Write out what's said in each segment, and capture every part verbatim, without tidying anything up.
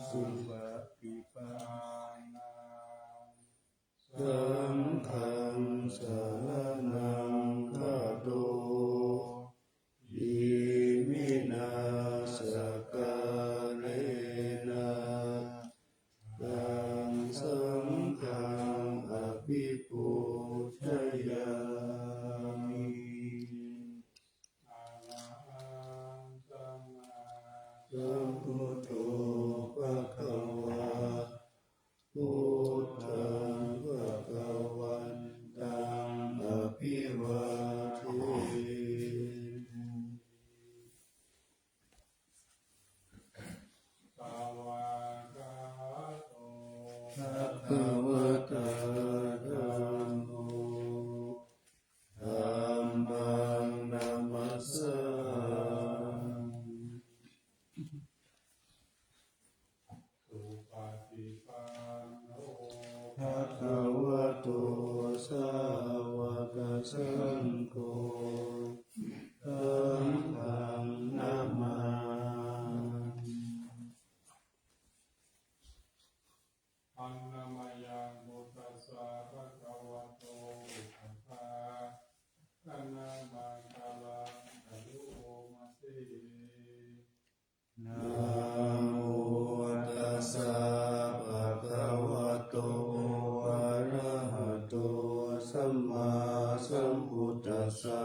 supaṭipannaṃ, saṅghaṃ saraṇaṃ gato, iminā sakkārena taṃ saṅghaṃ abhipūjayāmi. Arahaṃ sammāsambuddho bhagavā, buddhaṃ bhagavantaṃ abhivādemi. Svākkhāto bhagavatā dhammo, dhammaṃ namassāmi. Supaṭipanno bhagavato sāvakasaṅgho, saṅghaṃ namāmi. Handa mayaṃ buddhassa bhagavato pubbabhāganamaṅgalaṃ karoma se. Namo tassa bhagavato arahato sammāsambuddhassa.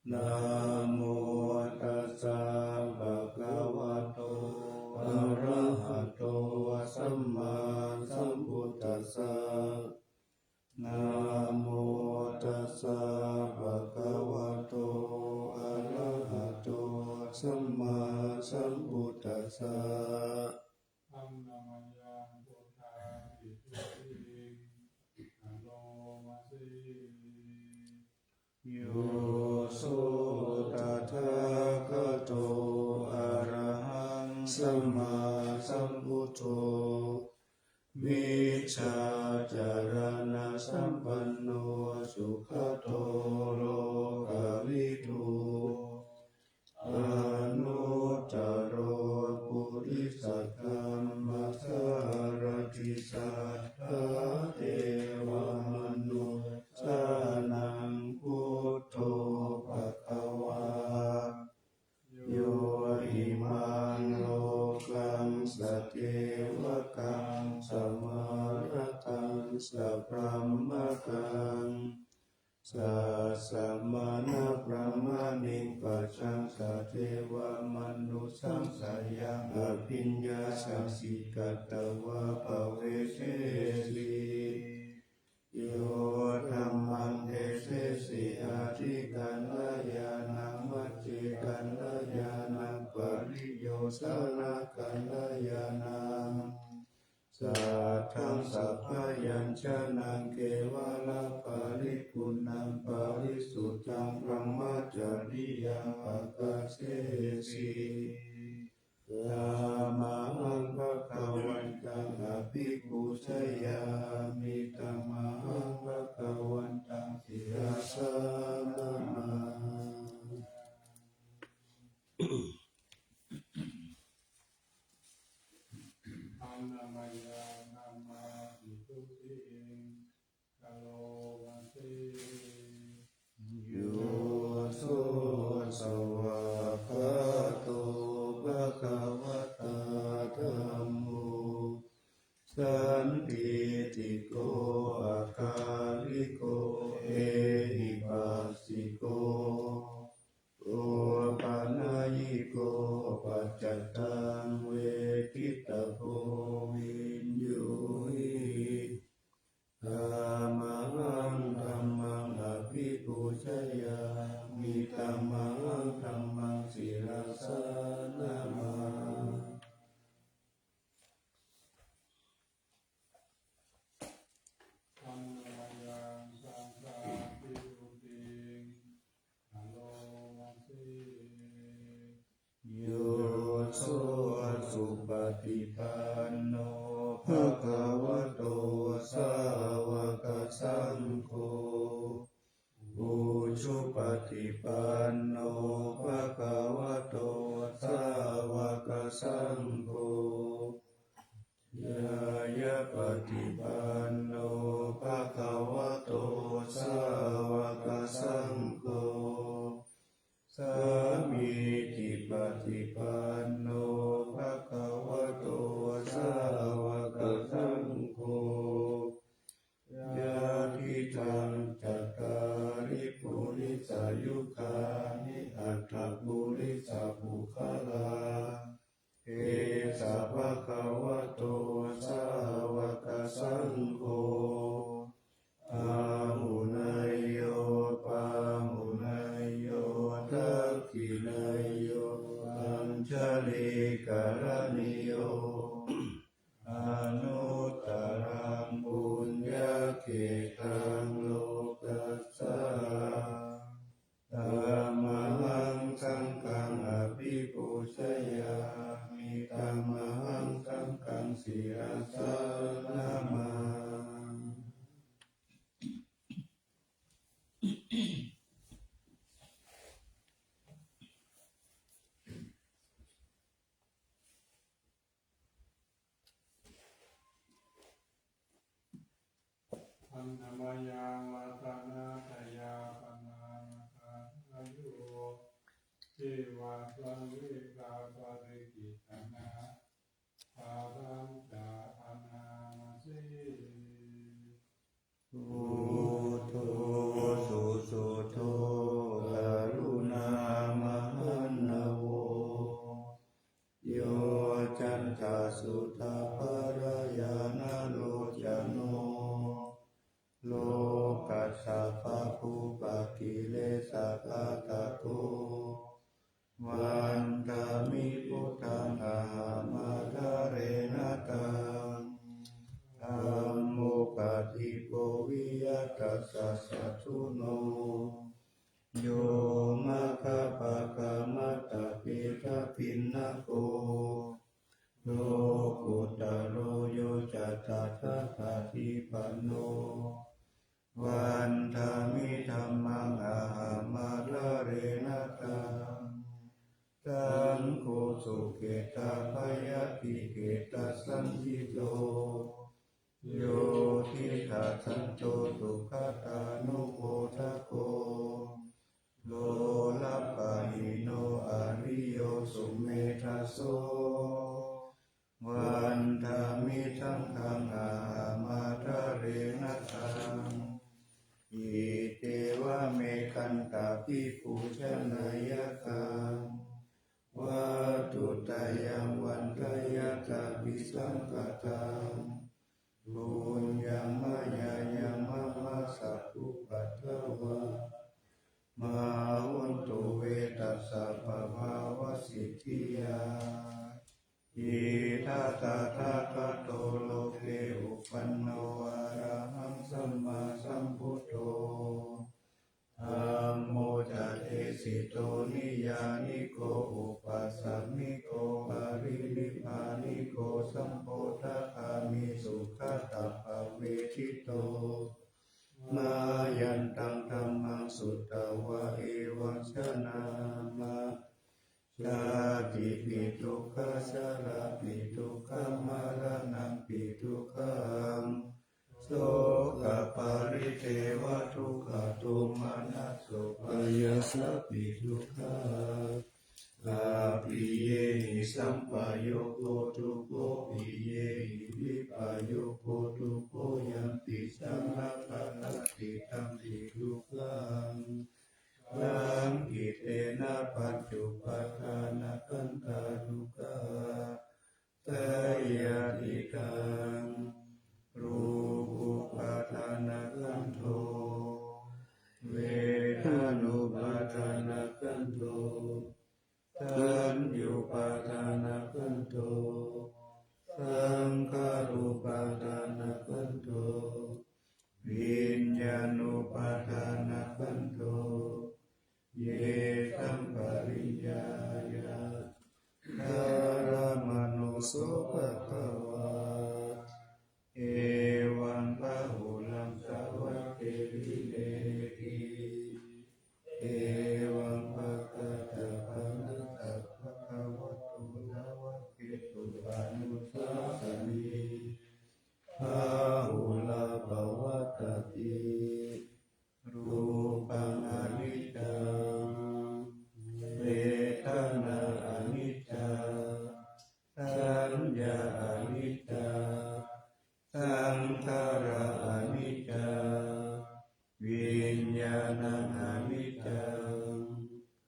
Namo tassa bhagavato arahato sammāsambuddhassa. Namo tassa bhagavato arahato sammāsambuddhassa. Handa mayaṃ buddhaṃ visuddhim karoma se. Yo so tathāgato arahaṃ sammāsambuddho, vijjācaraṇasampanno sugato lokavidū, anuttaro purisadammasārathi satthā devamanussānaṃ buddho bhagavā. Yo imaṃ lokaṃ sadevaṃ samarataṃ sabrahmakaṃ, sassamaṇabrāhmaṇiṃ pajaṃ sadevamanussapāyaṃ abhiññāya sikkhitvā paveccesi. Yo dhammaṃ desesi atthikallayaṇaṃ, maccekallayaṇaṃ, pariyosānakallayaṇaṃ, satthaṃ sabbañjaṇaṃ kevalaparipuṇṇaṃ parisuddhaṃ brahmacariyaṃ ākāsesi. Tamāhaṃ bhagavantaṃ abhipūjayāmi, tamāhaṃ bhagavantaṃ sirasā namāmi. Handa mayaṃ dhammaṃ visuddhiṃ karoma se. Yo so svākkhāto bhagavatā dhammo, sandiṭṭhiko akāliko ehipassiko opanayiko paccattaṃ veditabbo viññūhi. Tamāhaṃ dhammaṃ abhipūjayāmi, tamāhaṃ dhammaṃ sirasā namāmi. Handa mayaṃ saṅghaṃ visuddhiṃ karoma se. Yo so supaṭipanno bhagavato sāvakasaṅgho, ujupaṭipanno bhagavato sāvakasaṅgho, panno bhagavato sāvakasaṅgho. Sāmīcipaṭipanno bhagavato sāvakasaṅgho. Yadidaṃ cattāri purisayugāni aṭṭha purisapuggalā, esa bhagavato sāvakasaṅgho, āhuneyyo pāhuneyyo dakkhiṇeyyo añjalikaraṇīyo, anuttaraṃ puññakkhettaṃ lokassāti. Tamahaṃ saṅghaṃ abhipūjayāmi, tamahaṃ saṅghaṃ sirasā namāmi. Aṇṇamayaṃ ratanattayapamāṇakkhandhayo, ceva saṃvegaparikittanā, sārañca bhaṇāma se. Buddho susuddho karuṇāmahaṇṇavo, yoccantasuddhapharañāṇalocano, lokassa pāpūpakilesaghātako, vandāmi buddhaṃ ahaṃ ādarena taṃ. Dhammo paṭibbojiyatassa satthuno, yo maggapākamatapetapiṇṇako, lokuttaro yo ca tathāgatapaṭipanno, vandāmi dhammaṃ ahaṃ ādarena taṃ. Saṅgho suketabayātikketasañjito, yo diṭṭhasanto sugatānumodako, lokappahīno ariyo sumedhaso, vandāmi saṅghaṃ ahaṃ ādarena taṃ. Iccevamekantabhipūjaneyyaṃ, vatthuttayaṃ vandeyyaṃ abhisaṅkhataṃ. Puññaṃ mayā yaṃ mahāsabhupaddavā, mā hontu ve tassa pabhāvasiddhiyā. Idha tathāgato loke uppanno arahaṃ sammāsambuddho, dhammo ca desito niyyāniko upāsamiko parinibbāniko sambodhagāmi sugatāppavedito. Mayantaṃ dhammaṃ sutvā evaṃ janāma, jātipi dukkhā jarāpi dukkhā maraṇampi dukkhaṃ, sokaparidevadukkhadomanassupāyāsāpi dukkhā, appiyehi sampayogo dukkho, piyehi vippayogo dukkho, yampicchaṃ na labhati tampi dukkhaṃ, saṅkhittena pañcupādānakkhandhā dukkhā. Seyyathīdaṃ, rūpūpādānakkhandho, vedānupādānakkhandho, saññupādānakkhandho, saṅkhārupādānakkhandho, viññāṇupādānakkhandho. Yesaṃ pariññāya karamāno so bhagavā, evaṃ bahulaṃ sāvake vinehi, evaṃ bhagañca bhagavatto sāvakesu anusāsati. Saṅkhārā aniccā, viññāṇaṃ aniccaṃ,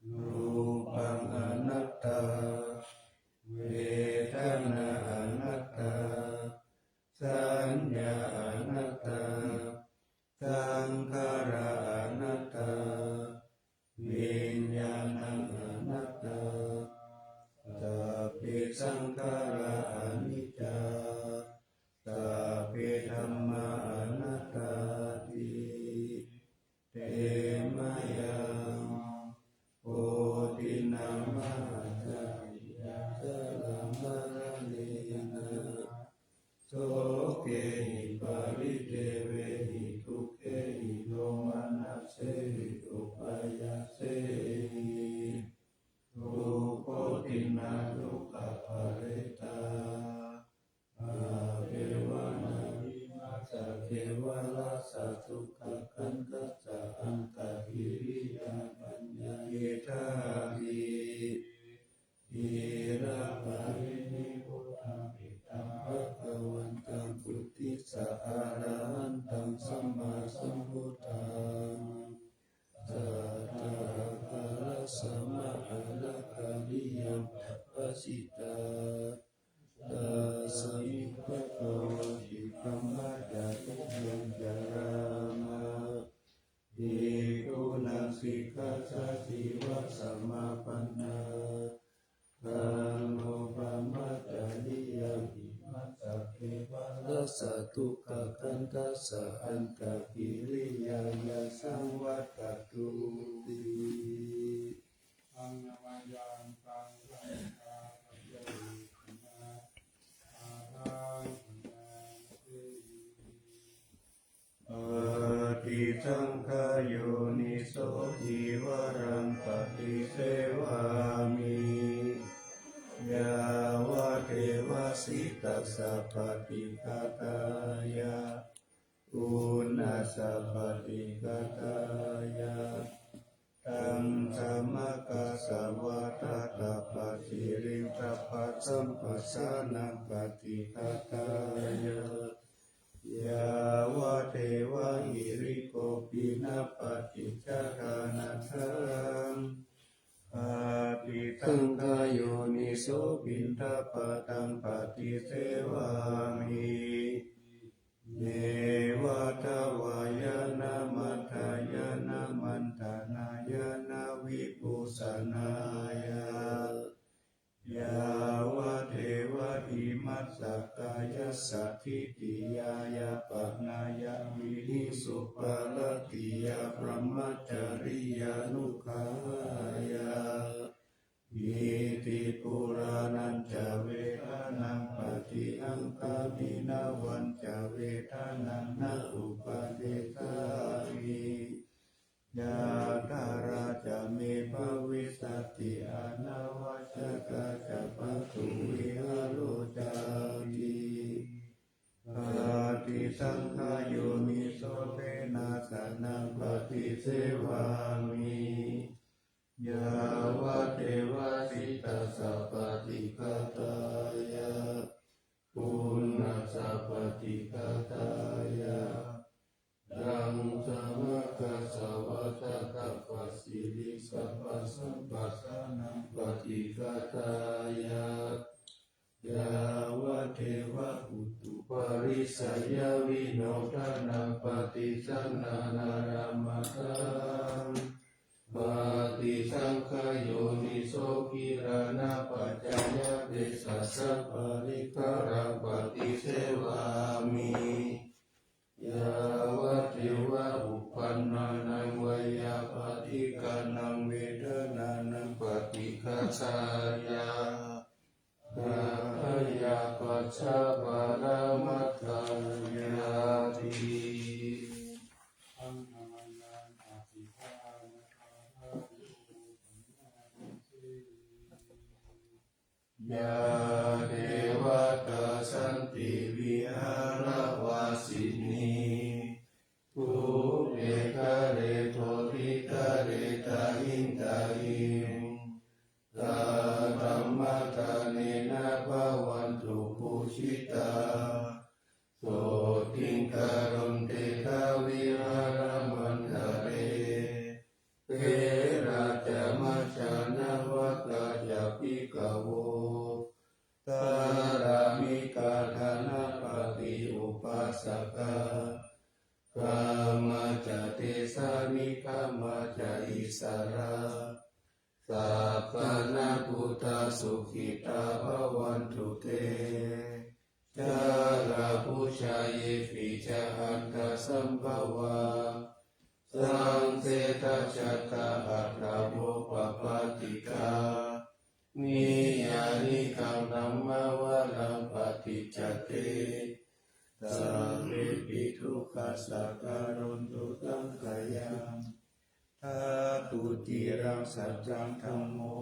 rūpaṃ anattā, vedanā anattā, saññā anattā, saṅkhārā anattā, viññāṇaṃ anattā, sabbe saṅkhārā aniccā, sabbe dhammā anattāti. Te mayaṃ bodhinā mahācariyaṃ, jalamaranena sokehi paridevehi dukkhehi domanassehi upāyāsehi dukkodhinā dukkhaparetā averāna vimassa kevalassa dukkhakandhassa antakiriyā paññāyitā ti. Iraparinibbutametaṃ bhagavantaṃ uddissa arahantaṃ sammāsambuddhaṃ satthā ākārassa mahallākāriyaṃ pabbajitā. Tasmiṃ bhagavati brahmacariyaṃ carāma, bhikkhūnaṃ sikkhāsīvasamāpannā, taṃ no brahmacariyaṃ vimassa kevalassa dukkhakandhassa antakiriyāya saṃvattatu ti. Taṃ namayantaṃ saṅghāpaccayehinā ārahaṃ paṭisevāmi. Paṭisaṅkhā yoniso cīvaraṃ paṭisevāmi. Yāvadeva sītassa paṭighātāya, uṇhassa paṭighātāya, taṃ samaggassa vātatappasiriṃ sabbasampassānaṃ paṭighātāya, yāvadeva hirikopinapaṭicchādanatthaṃ. Paṭisaṅkhā yoniso piṇḍapātaṃ paṭisevāmi. Neva davāya na madāya na maṇḍanāya na vibhūsanāya, yāvadeva imassa kāyassa ṭhitiyā yāpanāya vihiṃsuparatiyā brahmacariyānuggahāya, iti purāṇañca vedanaṃ paṭihaṅkhāmi navañca vedanaṃ na uppādessāmi. Yātrā ca me bhavissati anavajjatā ca pātuvihāro cāti. Paṭisaṅkhā yoniso penāsanaṃ paṭisevāmi. Yāvadeva sītassa paṭighātāya, uṇhassa paṭighātāya, taṃ samaggassa vātatappasiriṃ sabbasampassānaṃ paṭighātāya, yāvadeva utuparissayavinodanaṃ paṭisallānārāmatthaṃ. Paṭisaṅkhā yoniso gilānapaccayabhesajjaparikkhāraṃ paṭisevāmi. Yāvadeva uppannānaṃ veyyābādhikānaṃ vedanānaṃ paṭighātāya, abyāpajjhaparamatāyāti. Yā devatā santi vihāravāsinī, pubbe ghare bodhighare tahiṃ tahiṃ, tā dhammadānena bhavantu pūjitā, Sotthiṃ karontedha vihāramaṇḍale. Therā ca majjhā navakā ca bhikkhavo, pāramikā dānapatī upāsakā, gāmā ca desā nigamā ca issarā, sappāṇabhūtā sukhitā bhavantu te. Jalābujā yepi ca aṇḍasambhavā, saṃsedajātā athavopapātikā, niyyānikaṃ dhammavaraṃ paṭicca te, sabbepi dukkhassa karontu saṅkhayaṃ. Ṭhātu ciraṃ saccaṃ dhammo,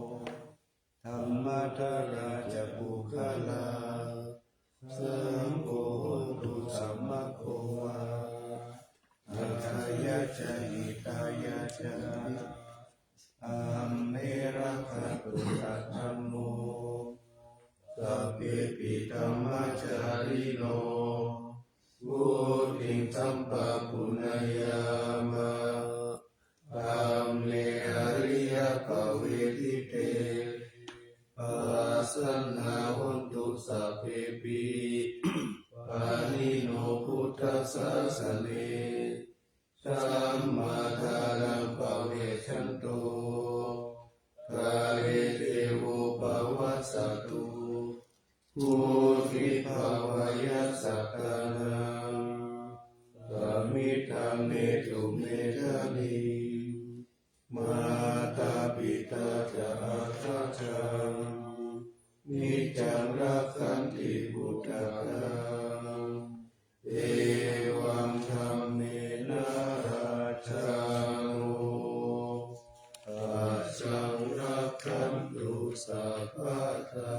dhammaddharā ca puggalā, saṅgho hotu samaggo va, atthāya ca hitāya ca. Amhe rakkhatu saddhammo, sabbepi dhammacārino, vuḍḍhiṃ sampāpuṇeyyāma, dhamme ariyappavedite. Pasannā hontu sabbepi, pāṇino buddhasāsane. Sammā dhāraṃ pavecchanto, kāle devo pavassatu. Vuḍḍhibhāvāya sattānaṃ, samiddhaṃ netu medaniṃ. Mātā pitā ca atrajaṃ, niccaṃ rakkhanti puttakaṃ. Evaṃ dhammena rājāno, pajaṃ rakkhantu sabbadā.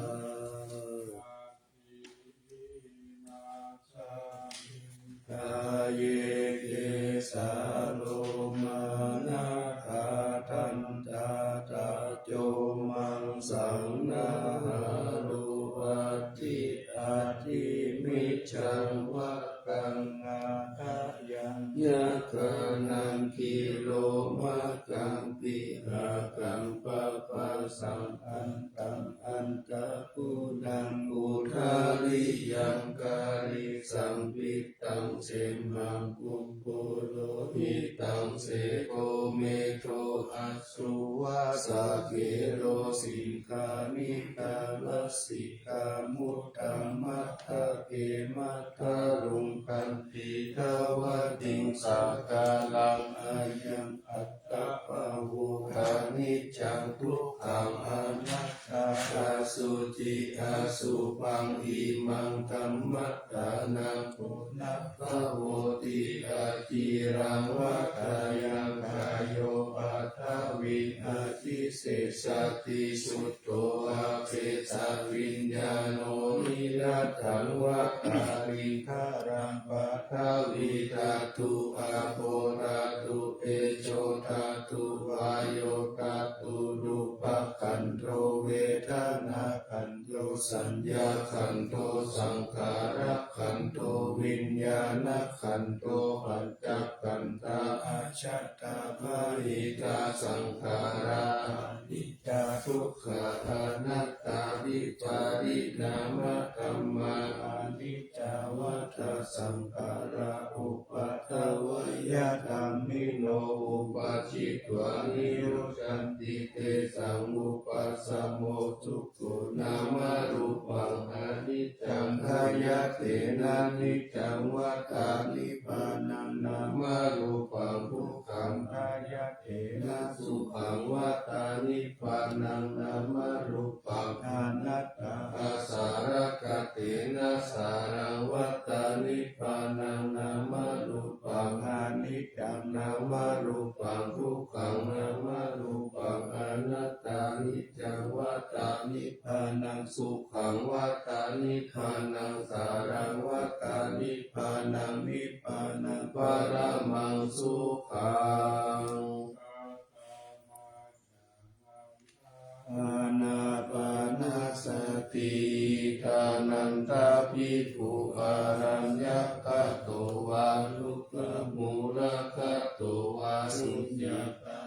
Kāye kesā lomā nakhā dantā taco maṃ saṃ nahārū aci ati micchaṃ vakaṃ nābhayaṃ yakkhānaṃ kilomakaṃ pihakaṃ papāsaṃ antaṃ antaguṇaṃ udariyaṃ karīsaṃ pittaṃ semhaṃ pubbu lohitaṃ sedo medo assu vāsakero siṅghāṇikā lasikā muddā matthake matthaluṅganti dvātiṃ sākāraṃ ayaṃ attabhāvo aniccaṃ dukkhaṃ anattā asuci asubhaṃ imaṃ dhammaṭṭhānaṃ punabbhavoti aciraṃ vata yaṃ kāyo paṭhaviṃ adhisessati chuḍḍho apetaviññāṇo niratthaṃ vata liṅgaraṃ paṭhavī dhātu āpo dhātu tejo dhātu vāyo dhātu rūpakkhandho vedanākkhandho saññākkhandho saṅkhārakkhandho viññāṇakkhandho pañcakkhandhā ajjhattabahiddhā saṅkhārā aniccā dukkhā anattā vipariṇāmadhammā aniccā vata saṅkhārā uppādavayadhammino uppajjitvā nirujjhanti tesaṃ vūpasamo sukho nāmarūpaṃ aniccaṃ āyatena niccaṃ vata nibbānaṃ nāmarūpaṃ dukkhaṃ āyatena sukhaṃ vata nibbānaṃ nāmarūpaṃ anattā āsarakkhatena sāraṃ vata nibbānaṃ nāmarūpaṃ aniccaṃ nāmarūpaṃ dukkhaṃ nāmarūpaṃ anattā niccaṃ vata nibbānaṃ sukhaṃ vata nibbānaṃ sāraṃ vata nibbānaṃ nibbānaṃ paramaṃ sukhaṃ. Ānāpānasati. Ṭhānantā bhikkhū Araññagato vā rukkhamūlagato vā suññatā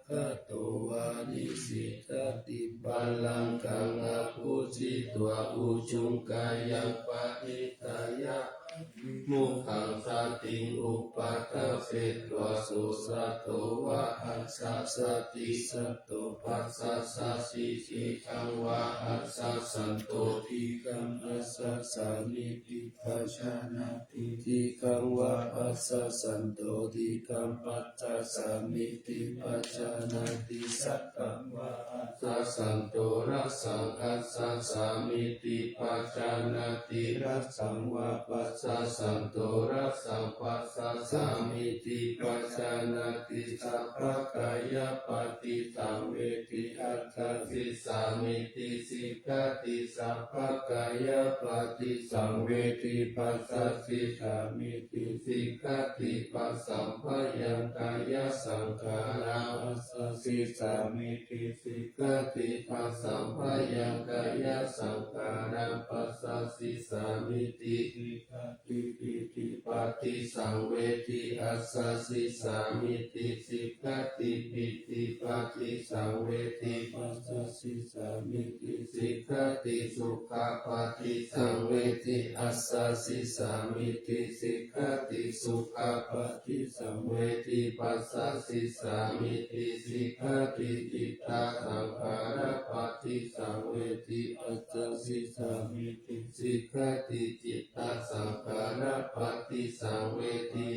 gato vā nissiddhati pallaṅkaṃ apujitvā ujuṃ kāyaṃ paṇidhāya abhimukham satiṃ upaṭṭhapetvā so satto vā asassati satto passasati dīghaṃ vā asassanto dīghaṃ assassamiti pajānāti dīghaṃ vā assassanto dīghaṃ passassamiti pajānāti sattaṃ vā assassanto rassaṃ assassamiti pajānāti rassaṃ vā passassanto rassaṃ passassamiti pajānāti sabbakāyapaṭisaṃvedī assasissamiti sikkhati sabbakāyapaṭisaṃvedī passasissamiti sikkhati pasamphayaṃ kāyasaṅkhāraṃ assasissamiti sikkhati pasamphayaṃ kāyasaṅkhāraṃ passasissamiti sikkhati piṭṭhipaṭisaṃvedī assasissamiti sikkhati piṭṭhipaṭisaṃvedī passasissamiti sikkhati sukhapaṭisaṃvedī assasissamiti sikkhati sukhapaṭisaṃvedī passasissamiti sikkhati cittasaṅkhārapaṭisaṃvedī assasissamiti sikkhati cittasaṅkhārapaṭisaṃvedī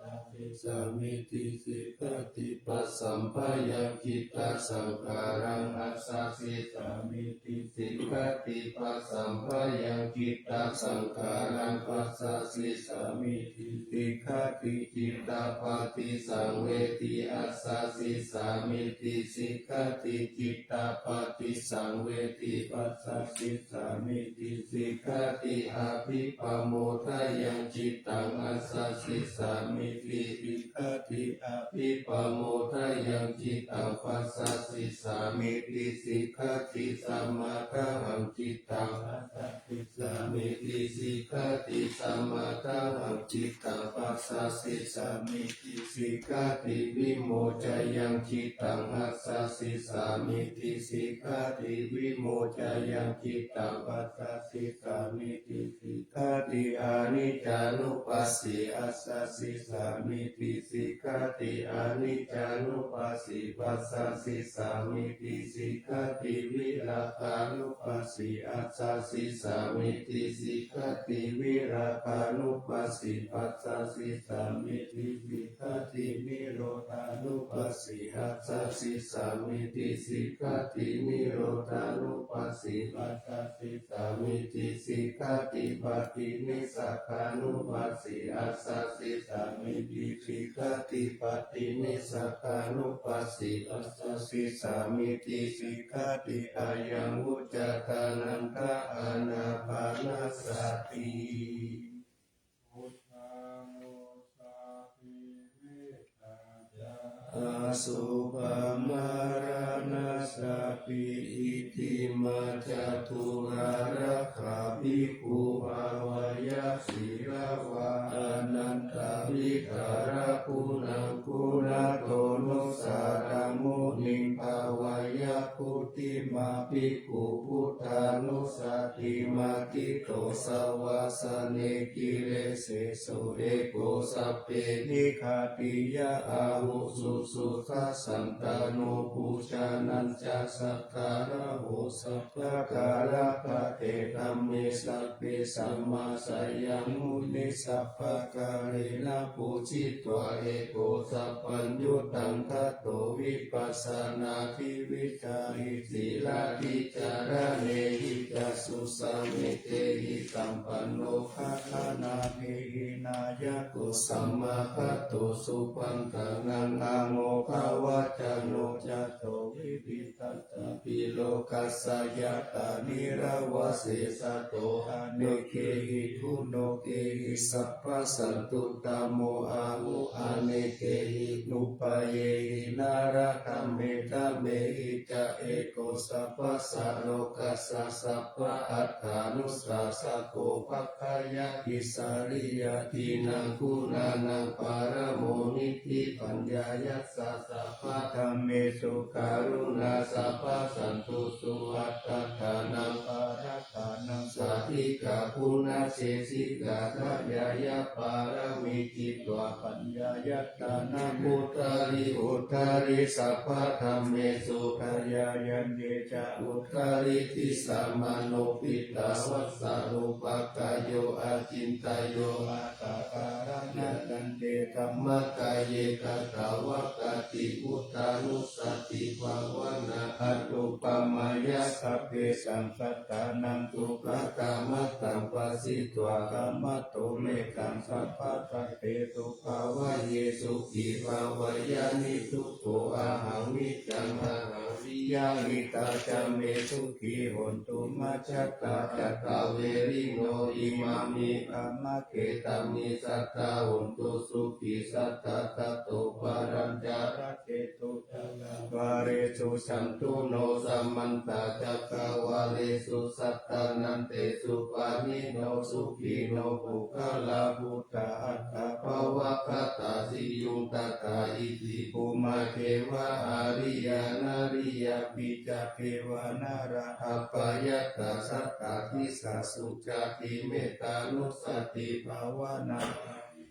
assasissamiti sikkhati pasamphayaṃ cittasaṅkhāraṃ assasissamiti sikkhati pasamphayaṃ cittasaṅkhāraṃ passasissamiti sikkhati cittapaṭisaṃvedī assasissamiti sikkhati cittapaṭisaṃvedī passasissamiti sikkhati abhippamodayaṃ cittaṃ assasissamiti sikkhati abhippamodayaṃ cittaṃ passasissamiti sikkhati samādahaṃ cittaṃ assasissamiti sikkhati samādahaṃ cittaṃ passasissamiti sikkhati vimocayaṃ cittaṃ assasissamiti sikkhati vimocayaṃ cittaṃ passasissamiti sikkhati aniccānupassī assasissamiti sikkhati aniccānupassī passasissamiti sikkhati virāgānupassī assasissamiti sikkhati virāgānupassī passasissamiti sikkhati nirodhānupassī assasissamiti sikkhati nirodhānupassī passasissamiti sikkhati paṭinissagānupassī assasissamiti sikkhati paṭinissagānupassī assasissamiti sikkhati ayaṃ vuccatā nanda ānāpānasati. Buddhānussati veda ca asubhamaraṇasati itimā caturārakkha bhikkhū bhāveyya sīlavā anantavitarāguṇaguṇadonussaraṃ muniṃ bhāveyya. Khuddimā bhikkhu buddhānussatī matthito savāsanehi kilesesu eko sabbehi ghātiyā ahusu suddhasantano pūjanañca sakkāraho sabbakārapate dhamme sabbe samāsayaṃ muni sabbakālena pūjitvā eko sabbaññutaṃ dato vipassanādivijjāhi sīlādhicāraṇehi ca susamitehi sampanno gāthānāmehi nā nāyako samāgato, supaṇṇaraṃ āmodavacano, jāto vippattaṃ pīḷokassa yātrā, nirāvā seṭṭho anekehi guṇehi, sabbaṃ santuttamo āhu, anekehi upayehi, nānābhāmehi dhamme hi ca eko, sabbasā lokassa sabbattha, nussasako paccayaṃ, isariyā dīnaṃ guṇānaṃ paramo niddhi, paññāya ssa sabbadhammesu karuṇā, sabbasantu suvaṭṭhaṭṭhānaṃ, pāṇabhānaṃ sādhikā guṇaseṭṭhikā, dāyāya pāramī citvā, paññāya ṭhānaṃ udāri udāri, sabbadhammesu dāyāya ye ca udāri, disā mano piṭṭha vassalo, upakayo acintayyo, atha kāraṇā taññe, dhammakāye katvāna kāti, uttaṅkū sati bhāvanā, anuppamāya sabbesaṃ sattānaṃ, sukhākaṃ mantaṃ bhāsitva, khamatu mettaṃ sabbasattesu, bhāvaye sukhī bhāvaye niddukkho, ahaṃ niccaṃ ahaṃ viya, hitā ca me sukhī hontu, majjhattā ca dvārattayino, imāni brahmakhettāni, sadā hontu sukhī sadā. Tato palañca rakkhetu, dvāresu santuno, samantā cakkavāḷesu, sadā hontu pāṇino, sukhino puggalā, bhūtā attabhāvagatā, siyuṃ tathā iti, bhummā devā ariyā, nariyā pi ca devā, naro ābyasaṃ, sadā disāsu cāti, mettā nu ssati bhāvanā,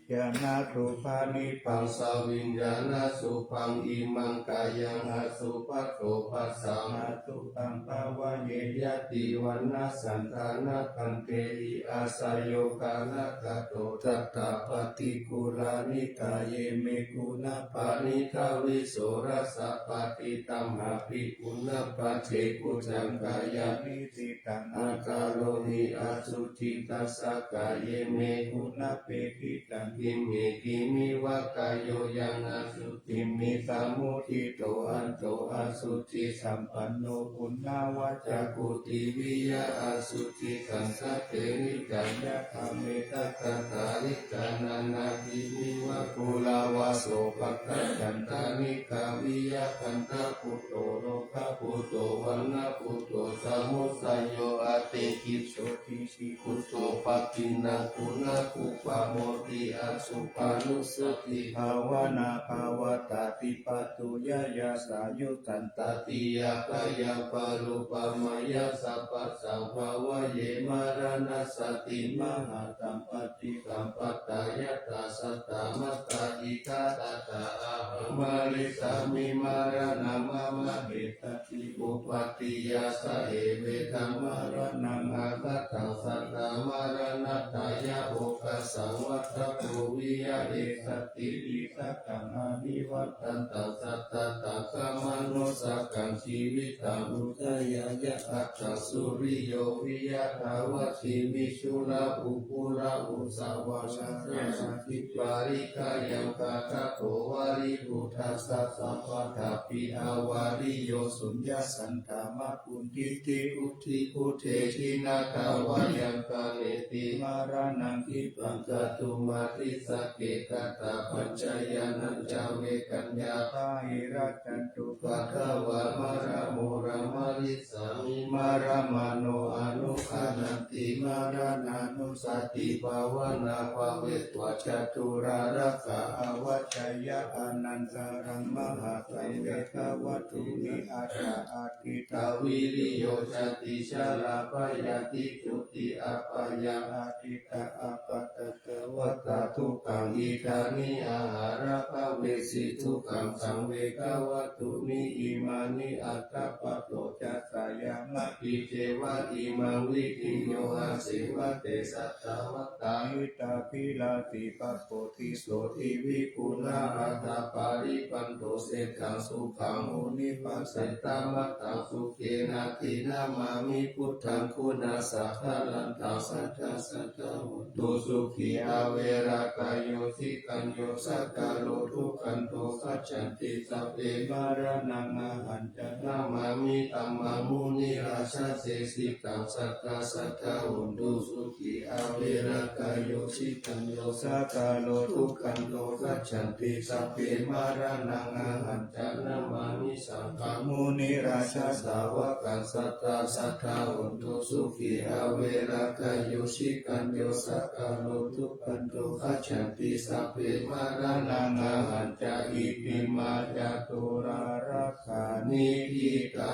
yāna rūpā nibbaṃ saviññāṇasubhaṃ, imaṃ kāyaṃ asubhato bhassaṃ, asubhaṃ bhāvayeyyāti, vaṇṇasaṃ daṇṇapaṇḍehi, āsayo kaṇhagato, tathā paṭikūlanitā, ye me guṇā paṇītā, vīsaḷasā patiṭṭhānā, bhikkhūnaṃ paccekaggaṃ, kāyaṃ nissi taṃ akaro hi, asucitā sattā, ye me guṇā peṭṭhitaṃ, khimhi khimiva kāyo, yaṃ asuciṃ nissamuddhito, hanto asucisampanno, puṇṇavajjako tiviya asucikaṃ, satthe niccaṃ yathā me tathāṭhārisā, nānābhimiva ghoramajjhapattaccaṃ, taṇhikāviya kaṇṭakuddho, rogākuddho, vaṇṇakuddho, samussayāvatthu, kiñcukicchito, paggiṇṇakuṇakuppā, modi asubhaṃ nu ssati, bhāvanābhāvatā dibbato, yāyasā yuttantatiyā, khayaṃ parūpamāya sabbasaṃ, bhāvaye maraṇassati, mahāsampatti sampadā, yattha jātā mātā itā, tathā ahaṃ marissāmi, maraṇaṃ mama nesati, uppādi, yassa evetaṃ maraṇaṃ aggaṭaṃ, sadā maraṇatthāya, okāsaṃ vata bhrūhiya, esati, nissaṃ anivattantaṃ, sattataṃ khamano, sakaṃ jīvitaṃ udayāya, addhaṃ suriyo viya, dhavati vijjulā, uggulā uṇhisavā, sattā santī palighayaṃ, khaggaṃ pavutthajja, sapaṭṭhā bhī, avāriyā suññā, sandā makuṇḍitu, uṭṭhibhū te jinā, dvāraṃ khāmetu maraṇaṃ, khippaṃ kātumatissake, tathāpaccañāṇañca, vedañca pahīnantaṃ, upaddavā maraṇo, maraṃ marissāmi, maraṇā no anuggatiṃ, maraṇānussatibhāvanā, bhāvetvā ca tūlārakkhā, āvajjeyya anantaṃ, tamhāsaṃ vegavatthumi, aṭṭhā ādittā, viriyo, cati, jarā, byādhi, juti, apāyā, ādittā, appaṭivatā, dukkhā, idāni, ārabhavesi, dukkhaṃ, saṃ, vegavatthumi, imāni, aṭṭha, paṭo, ca, sayā, ma, Ceva imaṃ vidhinno āseva te sattā mattā hitābhilashi pabodhi sotthiṃ vipulā aṭṭha paripanto seṭṭhaṃ sukhaṃ munipajjhattamatthaṃ sukhena te namāmi buddhaṃ guṇasaṅgharantaṃ sadā sadā hontu sukhī averā kāyo citañño sakāro duggando gacchanti sabbe maraṇaṃ ahañca namāmi dhammaṃ munirājassa desitaṃ sadā sadā hontu sukhī averā kāyo citañño sakāro duggando gacchanti sabbe maraṇaṃ ahañca namāmi saṅghaṃ munirājassa sāvakaṃ sadā sadā hontu sukhī averā kāyo citañño sakāro duggando gacchanti sabbe maraṇaṃ ahañca. Itimā caturārakkhaṇī ṭhitā.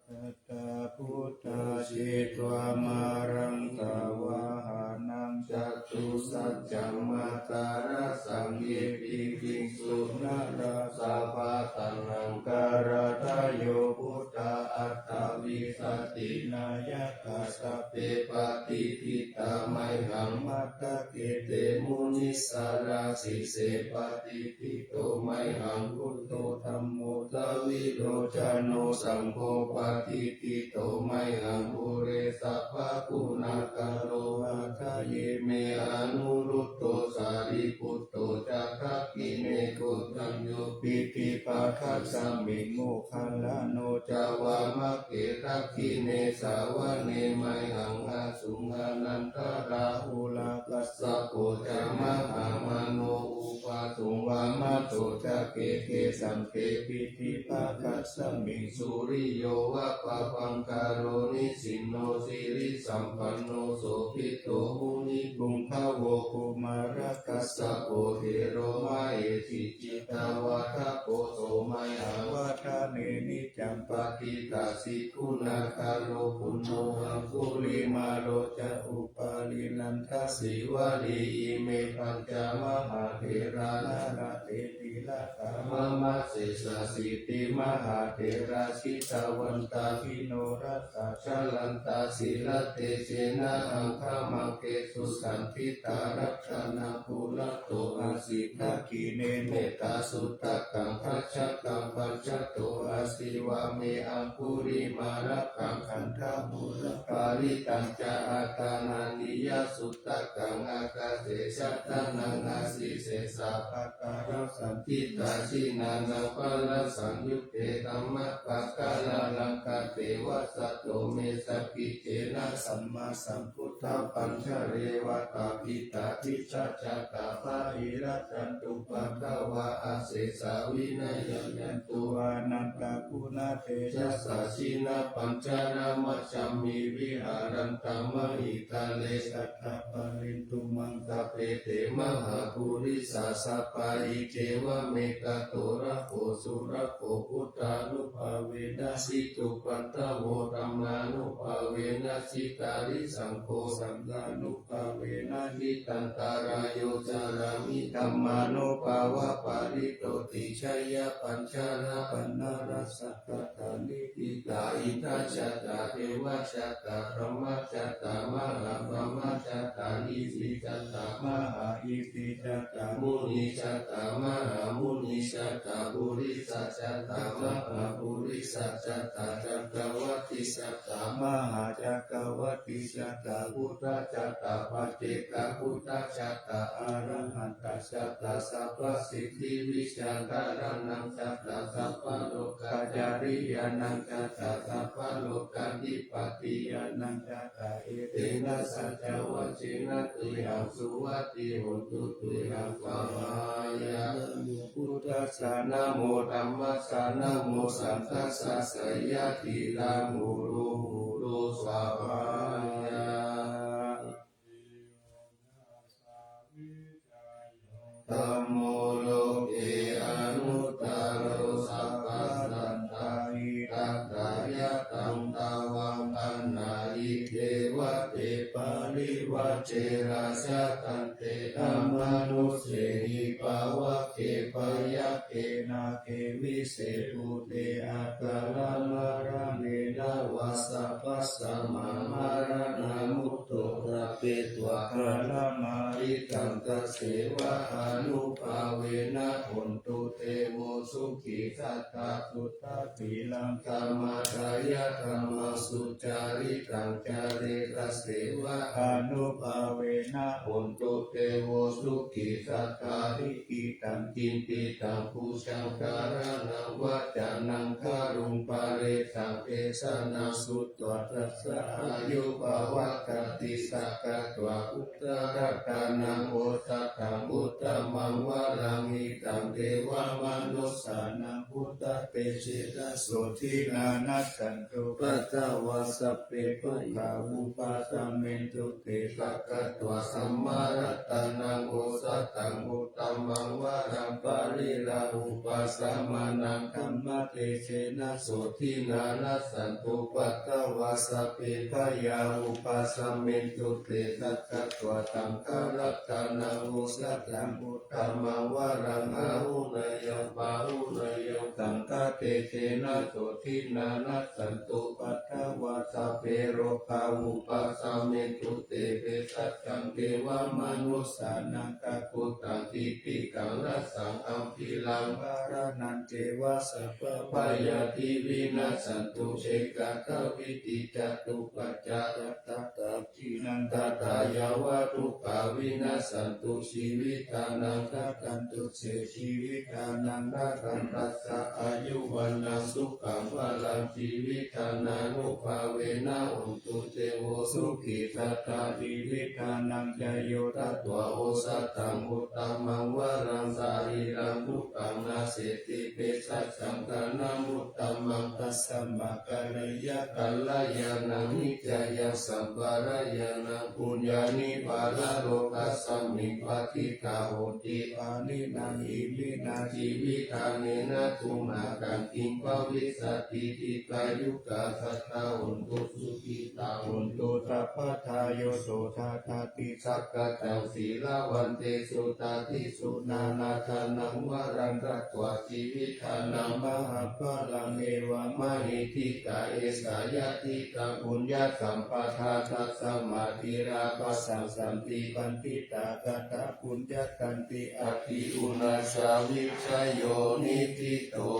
Satta buddhā jetvā māraṃ savāhanaṃ catusaccāmatarasaṃ ye piviṃsu narāsabhā. Taṇhaṅkarādayo buddhā aṭṭhavīsati nāyakā sabbe patiṭṭhitā mayhaṃ matthake te munissarā. Sīse patiṭṭhito mayhaṃ buddho dhammo dvilocano saṅgho patiṭṭhito mayhaṃ ure sabbaguṇākaro. Hadaye me anuruddho sārīputto ca dakkhiṇe koṇḍañño piṭṭhibhāgasmiṃ moggallāno ca vāmake. Dakkhiṇe savane mayhaṃ āsuṃ ānandarāhulā kassapo ca mahāmāno ubhāsuṃ vāmake. Te sabbete piṭṭhibhāgasmiṃ suriyo va pabhaṅkaro nisinno sirisampanno sobhito munipuṅgavo. Kumārakassapo thero mahesī cittavādako so mayhaṃ vadane niccaṃ patiṭṭhāsi guṇākaro. Puṇṇo aṅgulimālo ca upālī nandasīvalī ime pañca mahātherā nalāṭe tilakā mama. Sesāsīti mahātherā jitavantā jinorasā jalantā sīlatejena aṅgamaṅgesu saṇṭhitā. Ratanaṃ purato āsi dakkhiṇe mettasuttakaṃ dhajaggaṃ pacchato āsi vāme aṅgulimālakaṃ. Khandhamoraparittañca āṭānāṭiyasutta kaṃ ākāse chadanaṃ āsi sesā pākārasaṇṭhitā. Jinānaṃ balasaṃyutte dhammapākāralaṅkate vasato me sakiccena sammāsambuddhapañjare. Vātapittādisañjātā bāhirajjhattupaddavā asesā vinayaṃ yantu anantaguṇatejasā. Jinapañjaramajjhamhi viharantaṃ mahītale sadā pālentu maṃ sabbe te mahāpurisāsabhā. Iccevamekato rakkho surakkho buddhānubhāvena jitupaddavo dhammānubhāvena jitārisaṅgho saṅghānubhāvena jitantarāyo carāmi dhammānubhāvapālito. Tijāya pañjarapaṇṇarāsakā tā niṭṭhitā indā jātā devā jātā brahmā jātā mahābrahmā jātā rishi jātā mahārishi jātā munī jātā mahāmunī jātā purisā jātā mahāpurisā jātā cakkavatti jātā mahācakkavattī jātā buddhā jātā paccekabuddhā jātā arahantā jātā sabbasiddhivijjādharaṇaṃ jātā sabbalokācariyānaṃ jātā sabbalokādhipatiñāṇaṃ jātā. Etena saccavajjena tuyhaṃ suvatthi hotu tuyhaṃ svāhāya. Namo buddhassa namo dhammassa namo saṅghassa jayasiddhi hotu hotu svāhāya. Dhammo loke anuttaro sabbasattahitatthāya taṃ tvaṃ gaṇhāhi devate parivajje rājadaṇḍe amanussehi pāvake byagghe nāge vise bhūte akamāraṇena vā sabbasmaṃ maraṇā mutto ṭhapetvā kālamāritaṃ tasseva ānubhāvena hontu te vo sukhī satthā. Puttāpi laṅkamatthāya dhammaṃ sucaritaṃ care tasseva ānubhāvena hontu te vo sukhī satthā. Likkhitaṃ cintitaṃ pūjaṃ dhāraṇaṃ vācanaṃ garuṃ paresaṃ desanaṃ sutvā tassa āyu pavaḍḍhatīti. Sakkatvā buddharatanaṃ osathaṃ uttamaṃ varaṃ hitaṃ devamanussānaṃ buddhatejena sotthinā nassantupaddavā sabbe dukkhā vūpasamentu te. Sakkatvā dhammaratanaṃ osathaṃ uttamaṃ varaṃ pariḷāhūpasamanaṃ dhammatejena sotthinā nassantupaddavā sabbe bhayā vūpasamentu te. Sakkatvā saṅgharatanaṃ osathaṃ uttamaṃ varaṃ āhuneyyaṃ pāhuneyyaṃ saṅghatejena sotthinā nassantupaddavā sabbe rogā vūpasamentu te. Bhejjaṃ devamanussānaṃ kakuttaṃ piṭigaṃ rasaṃ ambhiraṃ maraṇañceva sabbabhayādi vinassantu. Ekādāvidhi catuppaccāyattatthā dinnaṃ tathā yāva dukkhā vinassantu jīvitānaṃ dadantu se jīvitānaṃ dadantassā āyu vaṇṇaṃ sukhaṃ balaṃ jīvitānānubhāvena hontu te vo sukhī satthā. Jīvitānañca yo tatvā osathaṃ uttamaṃ varaṃ sarīraṃ dukkaṃ naseti bhejjassaṃ dhanamuttamaṃ tasmā kalyāṇakalyāṇaṃ nikkhayaṃ sampādayānaṃ puññāni paralokasmiṃ patiṭṭhā honti pāṇinā. Iminā jīvitānena tumhākaṃ kiṃ bhavissati dīghāyukā sadā hontu sukhitā hontu sabbadā. Yo so dādāti sakkaccaṃ sīlavantesu dāditūnaṃ na dhanaṃ varaṃ datvā jīvitā mahapphalāni evamāhi diṭṭhā esa yadidaṃ puññasampadā tasmā dīraṃ pasaṃsanti paṇḍitā katapuññatanti adi uṇhissavijayo niṭṭhito.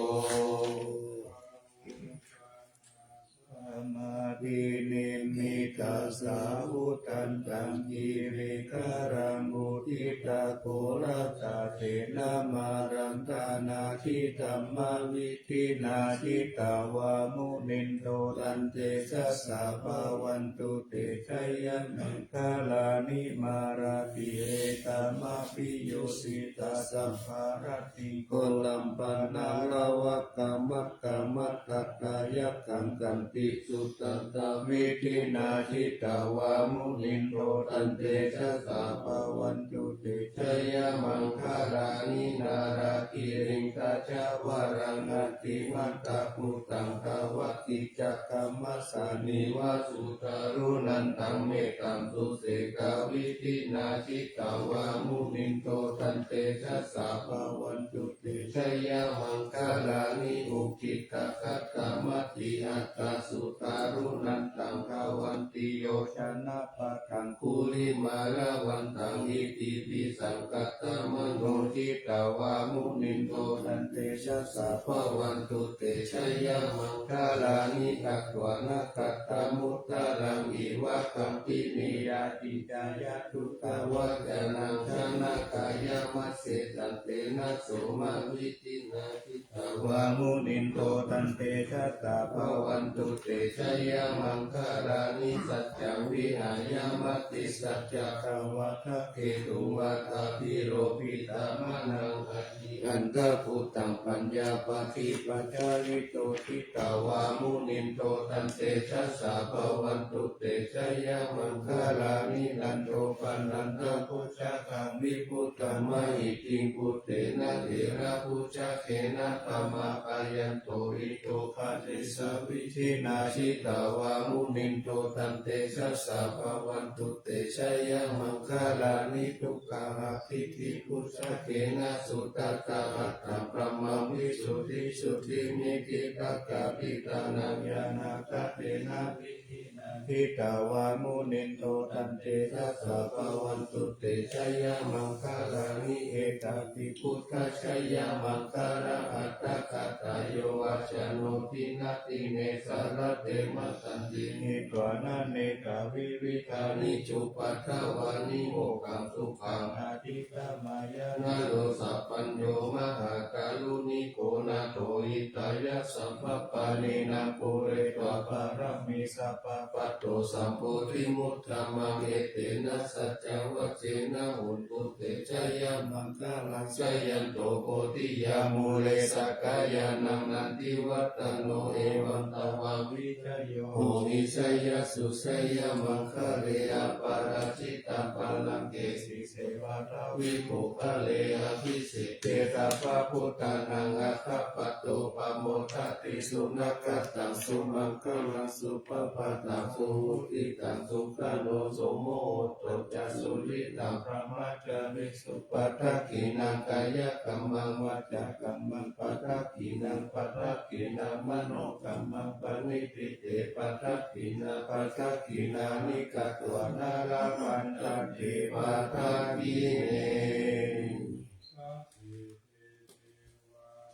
Samadhinimmitasāvudhantaṃ girigabbharaṃ uditaghorasasenamāraṃ dānādidhammavidhinā jitavā munindo taṃ tejasā bhavantu te jayamaṅgalāni. Mārātirekamabhiyujjhitasabbarattiṃ ghorampanāḷavakamakkhamathaddhayakkhaṃ khantīsudantavidhinā jitavā munindo taṃ tejasā bhavantu te jayamaṅgalāni. Nāḷāgiriṃ gajavaraṃ atimattabhūtaṃ dāvaggicakkamasanīva sudāruṇantaṃ mettambusekavidhinā jitavā munindo taṃ tejasā bhavantu te jayamaṅgalāni. Ukkhittakhaggamatihatthasudāruṇantaṃ dhāvantiyojanapathaṅgulimālavantaṃ iddhībhisaṅkhatamano jitavā munindo taṃ tejasā bhavantu te jayamaṅgalāni. Katvāna kaṭṭhamudaraṃ iva gabbhinīyā ciñcāya duṭṭhavacanaṃ janakāyamajjhe santena somavidhinā jitavā munindo taṃ tejasā bhavantu te jayamaṅgalāni. Saccaṃ vihāya matisaccakavādaketuṃ vādābhiropitamanaṃ atiandhabhūtaṃ paññāpadīpajalito jitavā munindo taṃ tejasā bhavantu te jayamaṅgalāni. Nandopanandabhujagaṃ Vibudhaṃ mahiddhiṃ puttena therabhujagena damāpayanto iddhūpadesavidhinā jitavā munindo tantejasā bhavatu te jayamaṅgalāni. Duggāhadiṭṭhibhujagena sudaṭṭhahatthaṃ brahmaṃ visuddhijutimiddhibakābhidhānaṃ ñāṇāgadena vidhinā jitavā munindo tantejasā bhavatu te jayamaṅgalāni. Etāpi buddhajayamaṅgalaaṭṭhagāthā yo vācano dinadine sarate matandī hitvānanekavividhāni cupaddavāni mokkhaṃ sukhaṃ adhigameyya naro sapañño. Mahākāruṇiko nātho hitāya sabbapāṇinaṃ pūretvā pāramī sabbā patto sambodhimuttamaṃ. Etena saccavajjena hotu te jayamaṅgalaṃ. Jayanto bodhiyā mūle sakyānaṃ nandivaḍḍhano evaṃ tvaṃ vijayo hohi jayassu jayamaṅgale. Aparājitapallaṅke sīse paṭhavipokkhare abhiseke sabbabuddhānaṃ aggappatto pamodati. Sunakkhattaṃ sumaṅgalaṃ supabhātaṃ suhuṭṭhitaṃ sukhaṇo sumuhutto ca suyiṭṭhaṃ brahmacārisu padakkhiṇaṃ kāyakammaṃ vācākammaṃ padakkhiṇaṃ padakkhiṇaṃ manokammaṃ paṇidhī te padakkhiṇā padakkhiṇāni katvāna labhantatthe padakkhiṇe.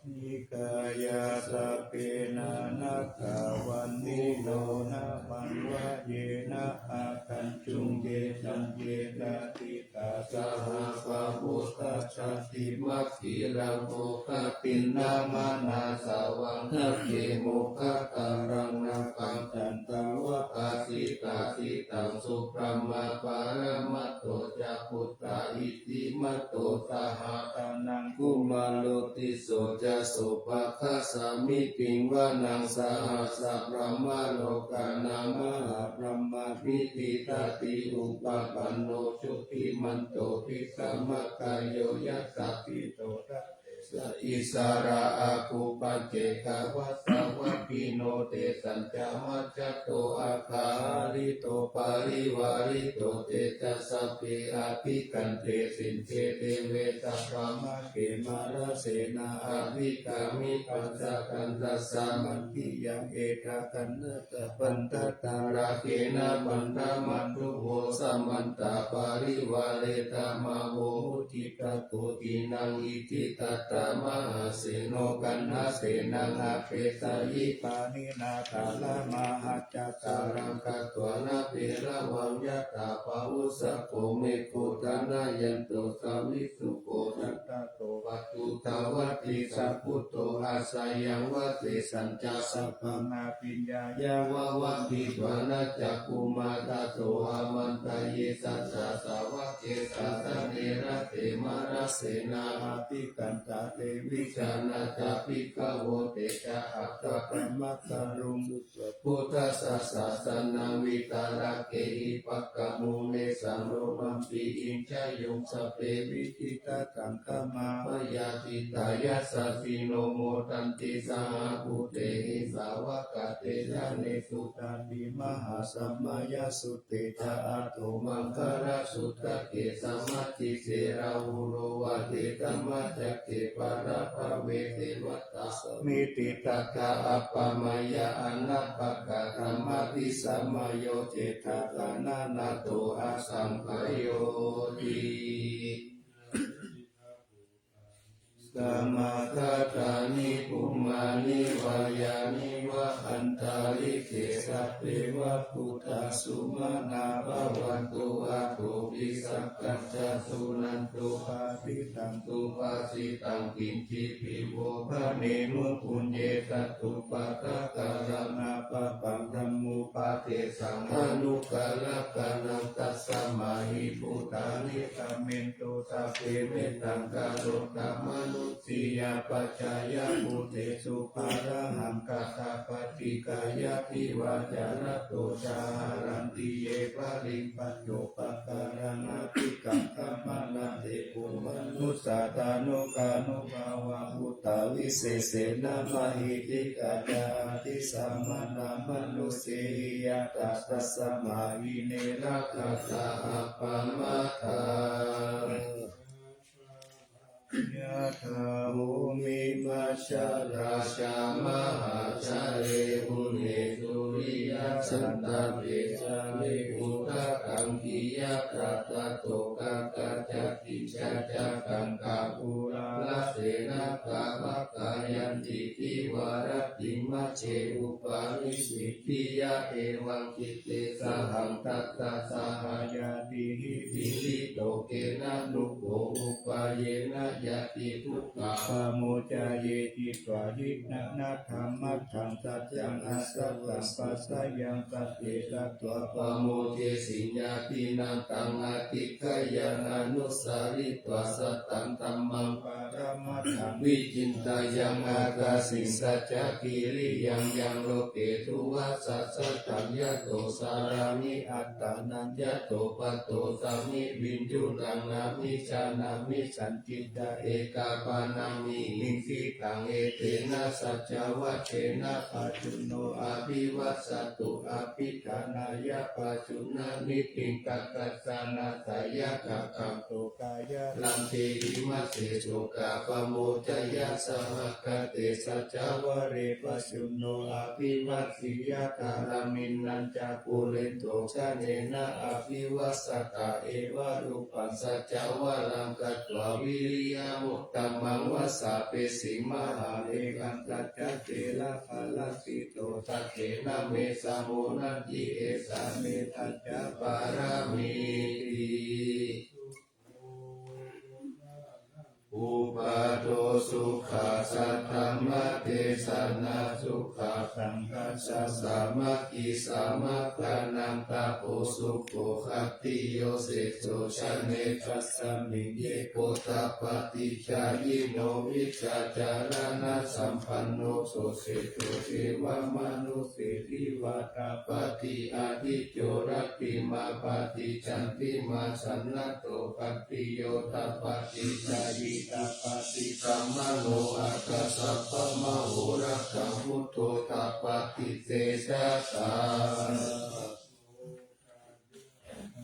Nikāyā sabbe nānāgāthā vandino nāmaṃ vayena āgañchuṃ ye caññe jāti tā saha pavutthajātimakkhīlaṃ oghatiṇṇamanāsavaṃ dakkhemoghataraṃ nāgaṃ chandavakasitātitaṃ subrahmā paramatto ca puttā iddhimato saha sanaṅkumāro tisso ca sopāga samitiṃ vanaṃ sahassabrahmalokānaṃ mahābrahmābhitiṭṭhati. Upapanno jutimanto bhismākāyo yasassi so dasettha issarā āgū paccekavasavattino. Tesañca majjhato āga hārito parivārito te ca sabbe abhikkante sinde deve sabrahmake mārasenā abhikkāmi. Pacchattaṃ tassā mandiyaṃ etha gaṇhatha bandhatha rāgena bandhamatthu vo samantā parivāretha mā vo muñcittha koci naṃ. Iti tattha mahāseno kaṇhasenaṃ apesayi pāṇinā talamāhacca saraṃ katvāna bheravaṃ yathā pāvussako megho thanayanto savijjuko santapo paccuddavatti. Saṅkuddho asayaṃ vavadesañca sabbaṃ abhiññāya vavaṃ hitvāna cakkhumā tato āmantayi satthā sāvake sāsane rate mārasenā abhikkantā te vijānātha bhikkhavo. Te ca ātappamakaruṃ buddhassa sāsanaṃ vītarāgehi pakkāmuṃ nesaṃ lomampi iñjayuṃ. Sabbe vijitasaṅgāmā bhayātītā yasassino modanti saha bhūtehi sāvakā te janesutāti. Mahāsamayasutte ca ātomaṅgalasuttake samajjhitere rahulo vācedhammacakke patthavave devatā samitiṭṭhakā appamāya anāpakā dhammadisamayo cetakā nānattho asaṅkhayoti. Samāgatāni bhummāni vā yāni va antalikkhe sabbeva bhūtā sumanā bhavantu athopi sakkacca suṇantu bhāsitaṃ subhāsitaṃ kiñcipi vo bhaṇenu puññe tathūpakaṃ karaṃ appapaṃ dhammupadesaṃ anukarampanākaṃ tasmā hi bhūtā nikkhammentu sabbe mettaṃ karotha mānusiyā pajāya bhūtesu pāṇahaṃ kathā paṭikkāya divā ca ratto ca haranti ye baliṃ pañcupakara aṭṭhaṃ abhikaṅkhamānanti pubbaṃ. Manussānubhāvapāturahu ca vivajjena, mahītikañca addisāmanā manussehi ñātā, tasmā hi ne rakkhatha appamattā. Yathā bhummimajjharajamahājale, uṅhe sūriyasantāpe, cāme udakaṅkhe yathā, tato gaṅgā ca dighajā ca, gaṅgā uḷārasena gabbhagā. Yanti girigabbharaṃ pacchimañce, uparimamaṃ diyaṃ evaṃ ditte, sahaṃ tassa sahañātibhi, pīḷito kheṇaṃ rūpo upāyena, ñātidukkhā pamuccayeti. Dvādesa nakkhattaṃ mahaṃ, saccaṃ asattaṃ paccayaṃ sabbe, tato pamodati. Ñātīnaṃ taṃ atikkāya, anusaritvā satthaṃ, dhammaṃ paramatthaṃ vicindeyya, ākāsaṃ saccakiriyaṃ. Yaṃ loke dussāsayā, tato carāmi antarāyaṃ, tato paṭisambodhaṃ viññūhīti. Nāmi jānāmi, sañcicca ekapāṇaṃ, mihiṃ sitaṃ. Etena saccavajjena, pajjunno abhivajjatu. Abhiṭhānāya pajjuṇhāni, piṭakattayuṃ āyasmato, kāyārammaṃ dehi majjhe, sokappamoccāya sahagatena. Saccavajje pajjunno abhivajjeyya, kālāni nañca purato, janena abhivajjatā, evarūpaṃ saccavajjena, katvāna viriyamuttamaṃ. Vāsavassī mahānāgā, satta therā paravijitā, sabbā te me samānāti, esā me saccapāramīti. Uppādo sukhaṃ, saddhammadesanā sukhā, saṅghassa sāmaggī, samaggānaṃ tapo sukho, khattiyo sejo janetasmiṃ, ye kho tapassī jayino, vijjācaraṇasampanno, so sejo devamanusseshiva. Tapassī ādicco, rattimābhāti candimā, sannaddho khattiyo tapassī, jhāyī tapassī brāhmaṇo, atha sabbamahorattaṃ, buddho tapassī tejasā.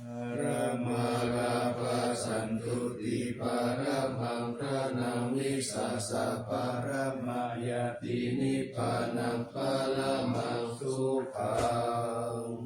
Paramā lābhā santuṭṭhī, paramaṃ dhanaṃ vissāsā, paramā ñātī nibbānaṃ, paramaṃ sukhaṃ.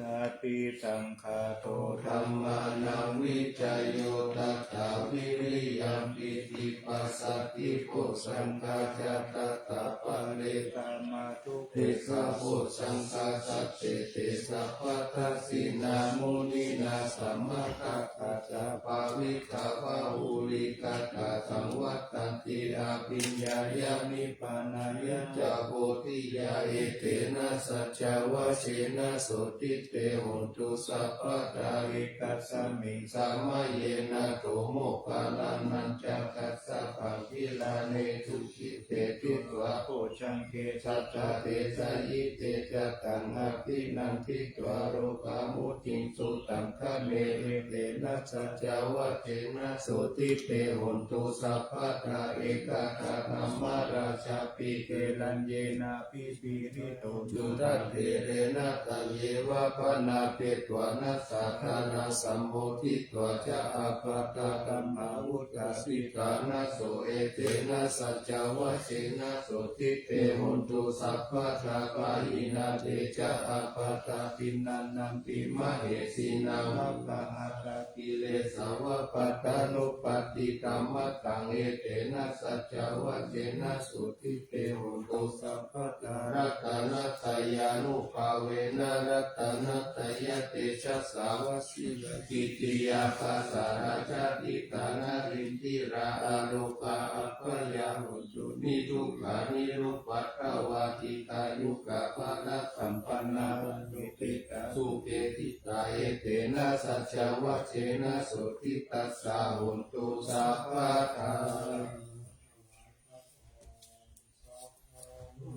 Satisaṅkhāto dhammānaṃ vicayo tathā, viriyampīti passaddhi bojjhaṅgā ca tathāpare, samādhupekkhabojjhaṅgā sattete sabbadassinā, muninā sammadakkhātā bhāvitā bahulīkatā, saṃvattanti abhiññāya nibbānāya ca bodhiyā. Etena saccavajjena sotthi te hotu sabbadā. Ekasmiṃ samaye nātho moggallānañca kassapaṃ, gilāne dukkhite disvā bojjhaṅge satta desayi. Te ca taṃ abhinanditvā rogā mucciṃsu taṅkhaṇe. Etena saccavajjena sotthi te hotu sabbadā. Ekadā dhammarājāpi gelaññenābhipīḷito, cundattherena taññeva bhaṇāpetvā nāsādharaṃ, sammoditvā ca ābādhā tamhā vuṭṭhāsi tā. Naṃ so etena saccavajjena sotthi te hotu sabbadā. Pahīnā te ca ābādhā tiṇṇannampi mahesinaṃ, maggāhatakilesā va pattānuppattidhammataṃ. Etena saccavajjena sotthi te hotu sabbadā. Ratanattayānubhāvena ratanattayatejasā, vajjī va kittiyā bhāsarā jātidhā narīndirā, arogā abyādā hontu nidukkhā nirupaddavā, dīghāyukā balasampannā athoretvā sukhī tā. Etena saccavajjena sotthi tassā hotu sabbadā.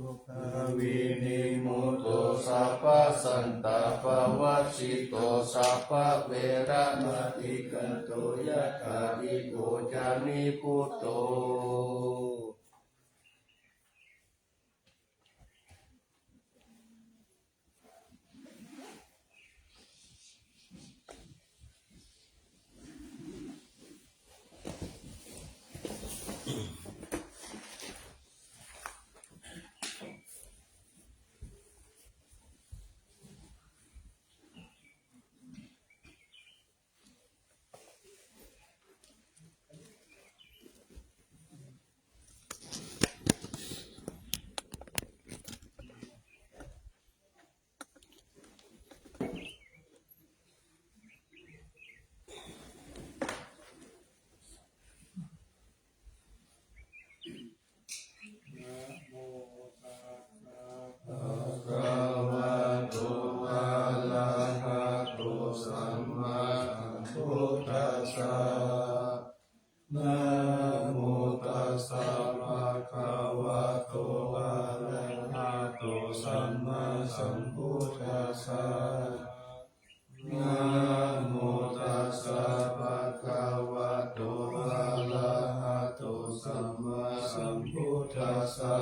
Dukkhavimutto, sabbasantāpavajjito, sabbaveramatikkanto, yathā hi bhojanibhutto. Bhagavato arahato sammāsambuddhassa. Namo tassa bhagavato arahato sammāsambuddhassa. Namo tassa bhagavato arahato sammāsambuddhassa.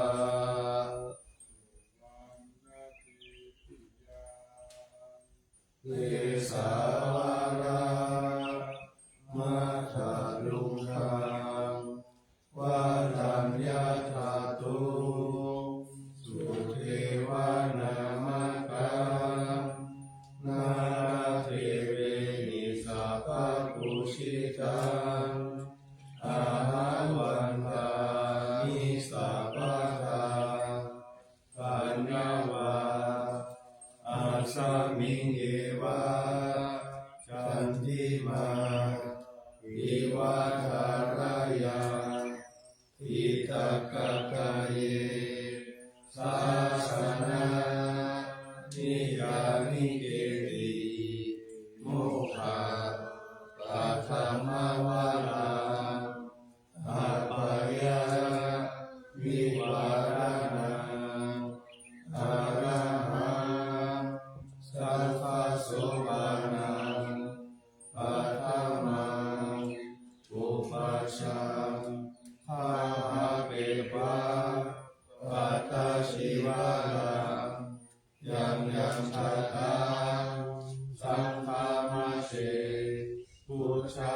Kesā vācāmbudhā varaṃ yadhātuṃ suddhevanamakaṃ nāḷāgiriṃ sabbapūjitaṃ ahaṃ vandāmi sabbadā. Paññā vā asmiṃ yeva candimā iva thārāya diṭṭhakāyaṃ sāsanaṃ niyyāmi keci mukkhapathamavaraṃ abhayavivāraṇaṃ arahaṃ sabbasopaṇaṃ paṭhamaṃ pubbajaṃ bhāvapetvā pattacīvaraṃ yaṃ yaṃ jātaṃ saṅghamajjhe pūjā